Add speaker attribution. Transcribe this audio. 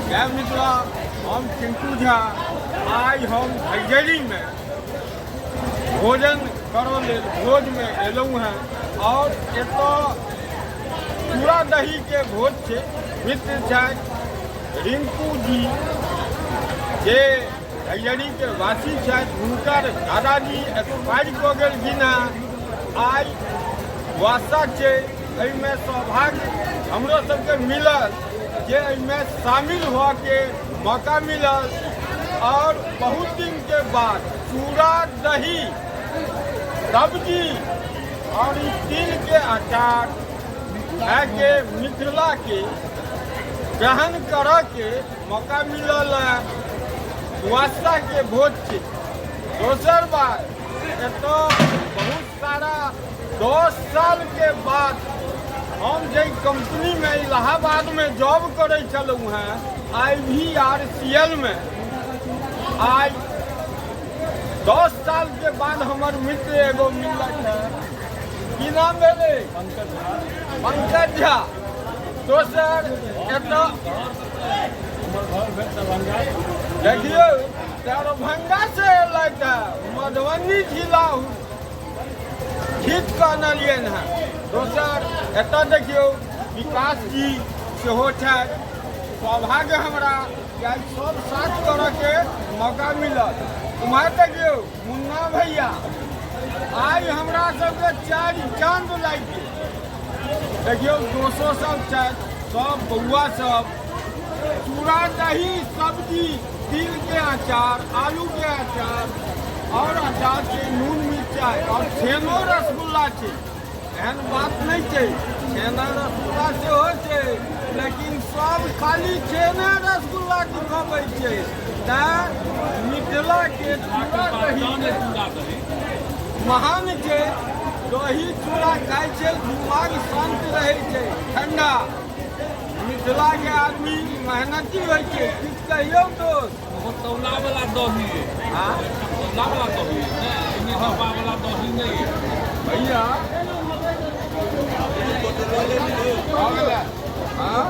Speaker 1: जय मिथिला। हम टिंकू झा। आइ हम भैजरीमे भोजन करऽ लेल भोजमे एलहुँ हेँ आओर एतऽ चूड़ा दहीके भोज छै। मित्र छथि रिंकू जी जे भैजरीके वासी छथि, हुनकर दादाजी एक्सपायर कऽ गेलखिन हेँ। आइ वासा छै, एहिमे सौभाग्य हमरो सबके मिलल जे एहिमे शामिल होके मौका मिलल और बहुत दिन के बाद चूड़ा दही सब्जी और ई तिल के अचार खाके मिथिला के ग्रहण करऽ के मौका मिलल है। वास्ता के भोज छै। दोसर बात, एतऽ बहुत सारा 10 साल के बाद हम जाहि कंपनी में इलाहाबाद में जॉब करै छलहुँ हेँ, IVRCL में, आइ 10 साल के बाद हमर मित्र एगो मिललक है। की नाम भेलै? पंकज झा। दोसर एतऽ देखियौ, दरभंगा से एलथि है, मधुबनी जिला खींच कऽ अनलियनि हेँ। दोसर एतऽ देखियौ, विकास जी सेहो छथि। सौभाग्य हमरा कि आइ सब साथ करऽके मौका मिलल। उम्हर देखियौ मुन्ना भैया, आइ हमरा सबके 4 चांद लागि गेल। देखियौ दोसो सब छथि, सब बौआ सब। चूड़ा दही सब्जी, तिल के अचार, आलू के अचार और अचार छै, नून मिरचाइ और छेनो रसगुल्ला छै। एहन बात नहि छै, छेना रसगुल्ला सेहो छै, लेकिन सब खाली छेना रसगुल्ला दिखबै छै। तैं मिथिला के चूड़ा दही महान छै। दही चूड़ा खाइ छै, दिमाग शान्त रहै छै, ठंडा। मिथिला के आदमी मेहनती होइ छै। किछु कहियौ दोस्त।
Speaker 2: ओ तौला वाला दही है।
Speaker 1: हाँ?
Speaker 2: तौला वाला दही है, नहीं डब्बा वाला दही नहीं है।
Speaker 1: भैया भऽ गेलै। हाँ?